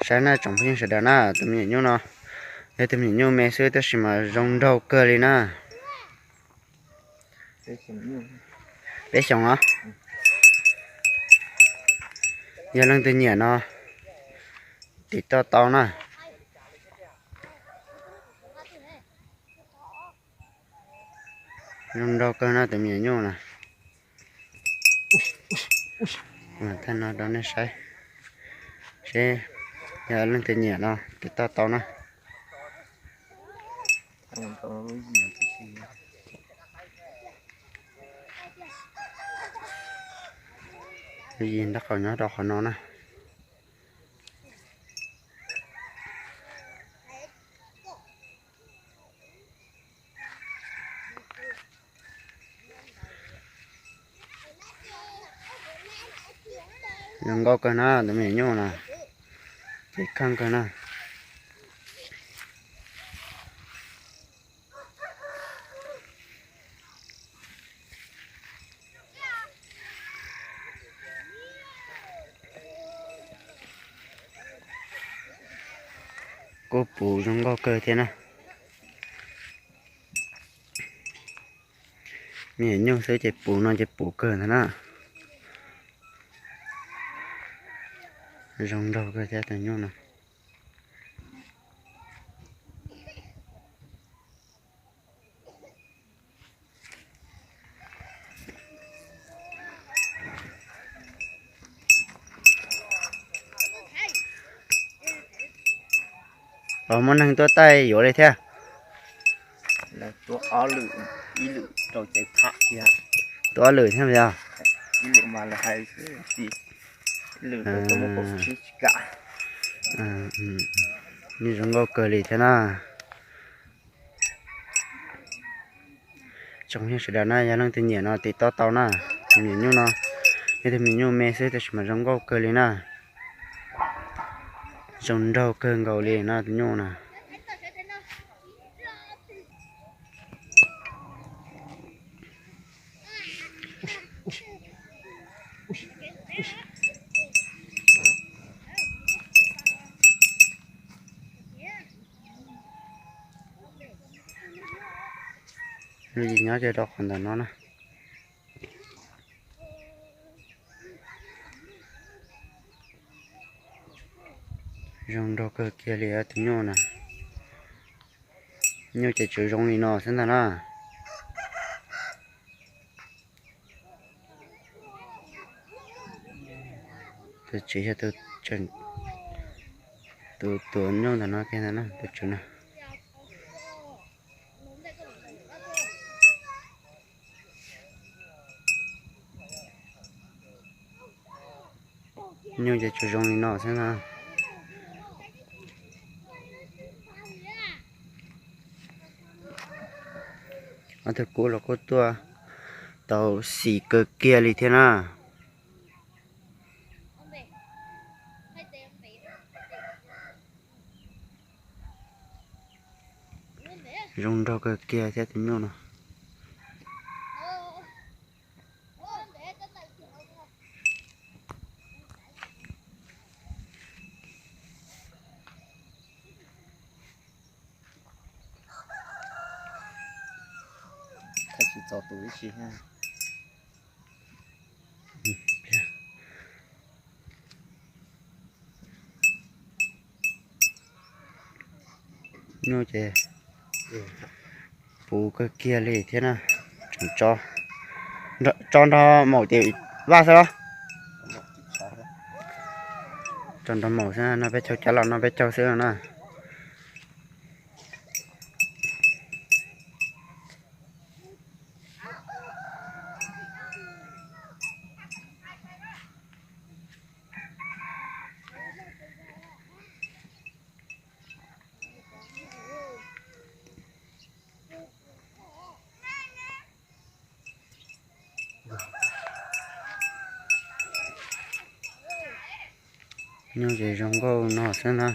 Saib na tsoom phooj ywg sawv daws na, tus me nyuam nyuj no yog tus me nyuam nyuj me xwb tab sis mas zoo nraug kawg li na. Peb xyoos os. Yog leej twg nyiam no tiv toj tau na. Zoo nraug kawg na tus me nyuam nyuj na. Thaij no rau nej saib seb yog leej twg nyiam no tiv toj tau na. Yim nrab qaum nyob rau qhov no na. Zoo nkauj kawg na tus me nyuam nyuj na, cev kheej kawg na. Kuj puv zoo nkauj kawg thiab na. Me nyuam nyuj xwb ces puv no ces puv kawg ntag na. Zoo nraug kawg thiab tus nyuj no. Los muaj neeg tuaj taij yuav li thiab. Tua ob lwm, ib lwm rau cev pham thiab. Tua ob lwm thiab yog? Ib lwm mas lawv hais, ib lwm rau muab kaum tsib kam. Nyuj zoo nkauj kawg li thiab na. Tsoom phooj ywg sawv daws na, yog leej twg nyiam no tiv toj tau na. Tus me nyuam nyuj no yog tus me nyuam nyuj me xwb tab sis mas zoo nkauj kawg li na. Zoo nraug kawg nkaus li na tus nyuj na. Lub yim nyob rau qhov ntawm no na. Zoo nraug kawg kiag li tus nyuj na. Nyuj ces tsuas zoo li no xwb ntag na. Tus tswv yog tus tuav nyuj ntawm no kiag ntag na, tus tswv na. Nyuj ces tsuas zoo li no xwb na. Ob tug kub los kuj tuaj tau xis kawg kiag li thiab na. Zoo nraug kawg kiag thiab tus nyuj no. Nyuj ces puv kawg kiag li thiab na. Tseem tso nrog maum ces vaj xwb los? Tso nrog maum xwb, noj peb caug cab los noj peb caug xwb no na. Nyuj ces zoo nkauj no xwb na.